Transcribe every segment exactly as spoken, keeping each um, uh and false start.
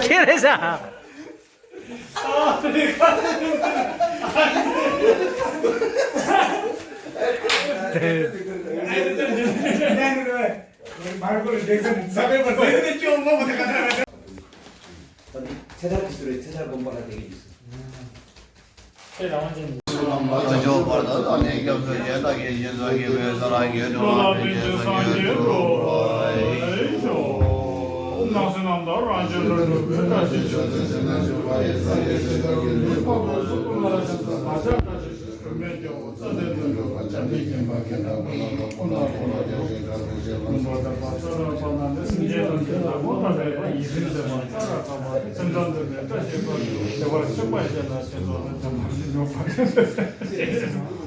ཁྱེད་རེད་ཤག་ཚེ་ཐར་དེ་སུ་རེད། ཚེ་ཐར་དགོན་པ་ལ་དེ་ག་ཡིན་ཟེར། ཨ་ཇོ་བར་དུ་བདག་ནི་སྐྱབས་སུ་མཆི། བདག་གིས་སྦྱིན་སོགས་བགྱིས་པའི་ཚེ་རབས་ཀྱི་འགྲོ་བ་ཕན་ཆད་སངས་རྒྱས་འགྲུབ་པར་ཤོག། ཨོཾ་སྣང་སྲིད་རྣམ་དག་རང་བྱུང་ལྷུན་གྲུབ་སྐུ། བཀྲ་ཤིས་ཆོས་ཀྱི་རྒྱལ་པོ་ཆེན་པོ་ཡི། སངས་རྒྱས་ཆོས་ཀྱི་རྒྱལ་པོའི་དཔལ་གོ་ས། ཀུན་ལ་ཕྱག་འཚལ་བག་ཆགས་བཀྲ་ཤིས་ཤིང་། སྒྲོལ་མའི་སྐྱེ་བོ་རྩ་བྲལ་དོན་གྲུབ་པ། བྱམས་ཀྱིས་བསྐྱངས་པ་མཁྱེན་དང་དགོངས་དག་པ། ཀུན་ཏུ་བཟང་པོ་རྒྱལ་སྲས་དགྲ་འདུལ་ཞི་ལྷག་མཐོང་རབ་རྒྱས་པ། སེམས་ཅན་ཐམས་ཅད་ལ་གོ་འཕང་ཐོབ་པའི་ཡིད་བཞིན་ནོར་བུ་ལྟར་རབ་འཕགས་པ། སེམས་ཙམ་ཐོས་པའི་བཀྲ་ཤིས་པ། བདེ་བར་གཤེགས་པ་ཞིག་ལ་བྱིན་གཟོ་ལ་འཇམ་པ་ཞིག་ཉོབ་པ།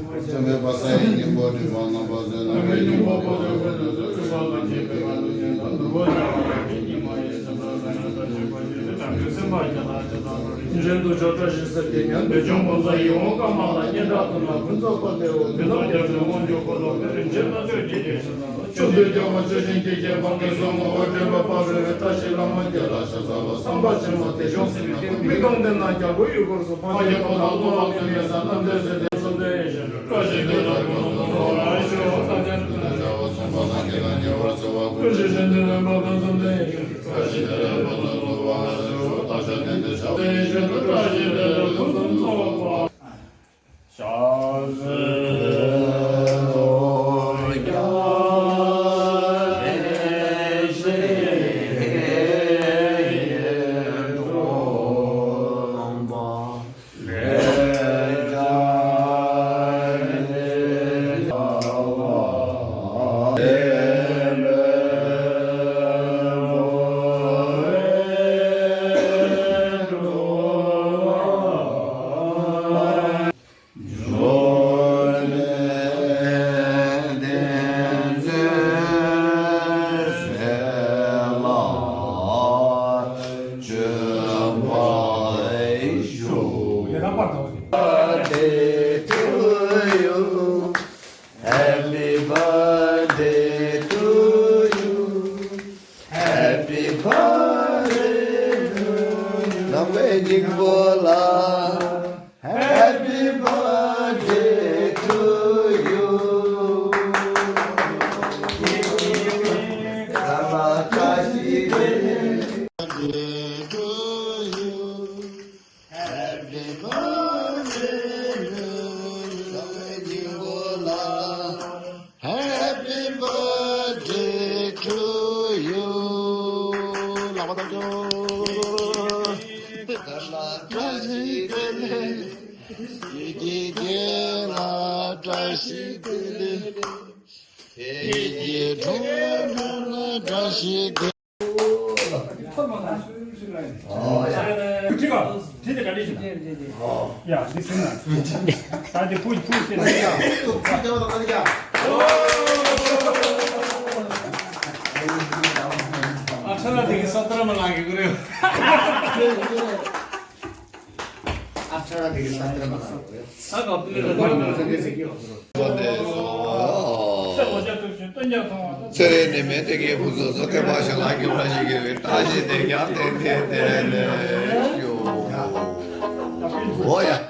བཅོམ་ལྡན་འཕགས་པའི་སྙིང་པོ་སྒྲུབ་པ་རྣམ་པར་གཟིགས། ནམ་མཁའི་སྙིང་པོ་པོ་ཏི་ཕུན་སུམ་ཚོགས། ཀུན་དགའ་བོ་ཆེ་ཕན་པ་ཀླུ་ཆེན་དང་། ནོར་བུ་ཤ་ཁྲག་ལ་སོགས་པའི་ཉི་མ་ཡི་སེམས་ལ་བཟང་ངན་དང་བཅས་པ་ཞིག་ཏུ། བྱང་ཆུབ་སེམས་དཔའ་ཁྱེད་ལ་ཇི་ལྟར་འགྲོ་རིགས། རིན་ཆེན་གདུལ་བྱ་བཀྲ་ཤིས་ཟེར་གྱིས་ཉོན། བདེ་སྐྱོང་ཀུན་བཟང་ཡིད་འོང་ཀ་མ་ལ། སྙན་གྲགས་ཀུན་ལ་ཕུན་ཚོགས་དཔལ་དེའོ། མི་ལོ་བརྒྱ་ཕྲག་དབང་སྒྱུར་འཁོར་ལོ་བརྒྱ། རིན་ཆེན་རྣམ་དཔྱོད་ཀྱི་རྒྱལ་སྲས་རྣམས་ལ། ཆོས་འདི་སྐྱོང་བ་ཆོས་བཞིན་སྐྱེས་ཀྱི་དཔལ། ངན་སོང་ངོ་བོ་འདྲེན་པ་ཕ་རོལ་ཏུ་ཕྱིན། བཀྲ་ཤིས་ལྷ་མོ་བརྒྱ་ལ་ཕྱག་འཚལ་ལོ། བསམ་པ་བྱང་བ་དེ་བཞིན་གཟིགས་ནས། མིག་གིས་མཐོང་ལྡན་ན་རྒྱལ་པོ་ཡི་དཀོར་སོགས། ཕ་གི་ཕ་ལ་ལོ་ལ་ཕུལ་བའི་ས། རྣམ་ཐོས་སྲས་དེ་བསམ་གཏན་ཡེ་ཤེས་སྒྲོན། བཀྲ་ཤིས་དེ་ལ་ཀུན་སློང་སྲོག་ལ་ཡེ་ཤེས་འོད། ཐམས་ཅད་ཀུན་ཏུ་བྱ་བ་སྲུང་བ་དང་། ཁྱེད་ལ་ཉེ་བར་འཚེ་བ་ཀུན། ཀུན་ཤེས་བཞིན་དུ་ནོན་པ་ཀུན་བཟང་མཛད། བཀྲ་ཤིས་བདེ་ལེགས་ཕུན་སུམ་ཚོགས་པ། བཀྲ་ཤིས་བདེ་ལེགས་ཕུན་སུམ་ཚོགས་པ། ཕྱག་འཚལ་ལོ། Happy birthday to you. Happy birthday to you. ནམ་མཁའི་སྙིང་པོ་ལ། Happy birthday to you. བཀྲ་ཤིས་བདེ་ལེགས། Birthday to you. Happy birthday to you. Happy birthday to you. ལག་པ་བརྡབ་ཤོག་བཀྲ་ཤིས་བདེ་ལེགས། བཀྲ་ཤིས་བདེ་ལེགས། བཀྲ་ཤིས་བདེ་ལེགས། བཀྲ་ཤིས་བདེ་ལེགས། ཁྲི་ཁ་ཁྲི་དེ་ག་འདྲས་ཤིག་ཡ་འདི་སེམས་ན་ད་དེ་ཕུ་ཕུ་སེམས་ན་ཡ། ཨ་ཁྲ་ལ་དེ་གི་ས་ཏར་མ་ལང་གི་གུ་རེ། ཨ་ཁྲ་ལ་དེ་གི་ས་ཏར་མ་ལང་གི་གུ་རེ། ས་ག་པི་ལ་ལ་ལ་ལ་ལ་ལ། ཚེ་རིང་ནད་མེད་བདེ་སྐྱིད་ཕུན་སུམ་ཚོགས། ཐོས་པ་ཤེས་ལ་སྐྱིད་པ་ཞིག་དགེ་བའི་བཀྲ་ཤིས་དེ་ཀྱང་ཏན་ཏན་ཏན་ཏན་ཤོག་འོ་ཡ།